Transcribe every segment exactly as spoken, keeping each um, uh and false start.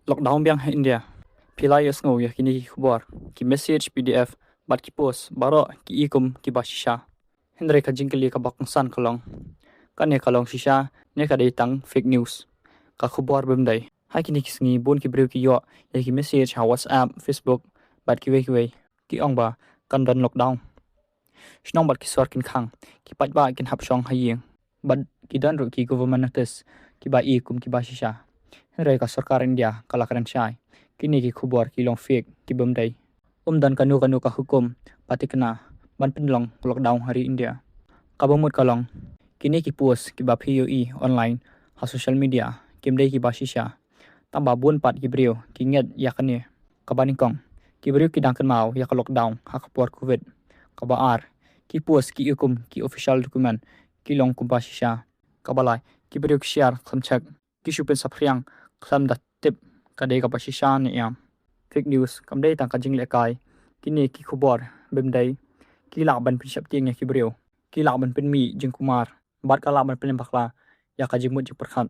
Lockdown biang ha India. Phi la ïohsngew ïa kine ki khubor, ki message P D F bad ki post baroh ki i kum kiba shisha. Hynrei ka jingkylli kaba kongsan ka long, kane ka long shisha ne ka dei tang fake news, ka khubor bym dei? Ha kine ki sngi bun ki briew ki ïoh ïa ki message ha WhatsApp, Facebook bad kiwei kiwei, ki ong ba kan don lockdown. Shnong bad ki sor kin khang, ki paidbah kin hap shong ha ïing. Bad ki don ruh ki government notice kiba i kum kiba shisha. Hynrei ka sorkar India ka la kren shai, kine ki khubor ki long fake, ki bym dei. Um don kano kano ka hukum ba tikna ban pynlong lockdown ha ri India. Kaba mut ka long, kine ki post kiba phi ïohi online ha social media kim dei kiba shisha. Tangba bun pat ki briew ki ngeit ïa kane. Kaba nyngkong, ki briew ki dang kynmaw ïa ka lockdown ha ka por covid. Kaba ar, ki post ki i kum ki official document ki long kumba shisha. Kaba lai, ki briew ki share khlem check, ki shu pynsaphriang khlem da tip ka dei kaba shisha ne ïam. Fake news kam dei tang ka jinglehkai, kine ki khubor bym dei ki lah ban pynsheptieng ïa ki briew, ki lah ban pynmih jingkulmar bad ka lah ban pynbakla ïa ka jingmut jingpyrkhat.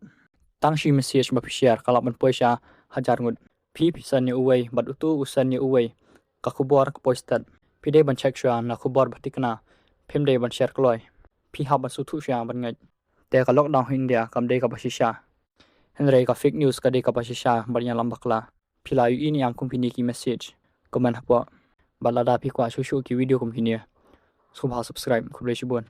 Tang shi message ba phi share ka lah ban poi sha hajar ngut. Phi phi send ïa uwei bad utu u send ïa uwei, ka khubor ka poi stet. Phi dei ban check shuwa na khubor ba tikna, phim dei ban share kloi. Phi hap ban sngewthuh shuwa ban ngeit. Te ka lockdown ha India kam dei kaba shisha, hynrei ka fake news ka dei kaba shisha ban ïalam bakla. Phi la ïohi ne ïam kum kine ki message? Comment hapoh. Bad lada phi kwah shuh shuh ki video kum kine, sngewbha subscribe. Khublei shibun.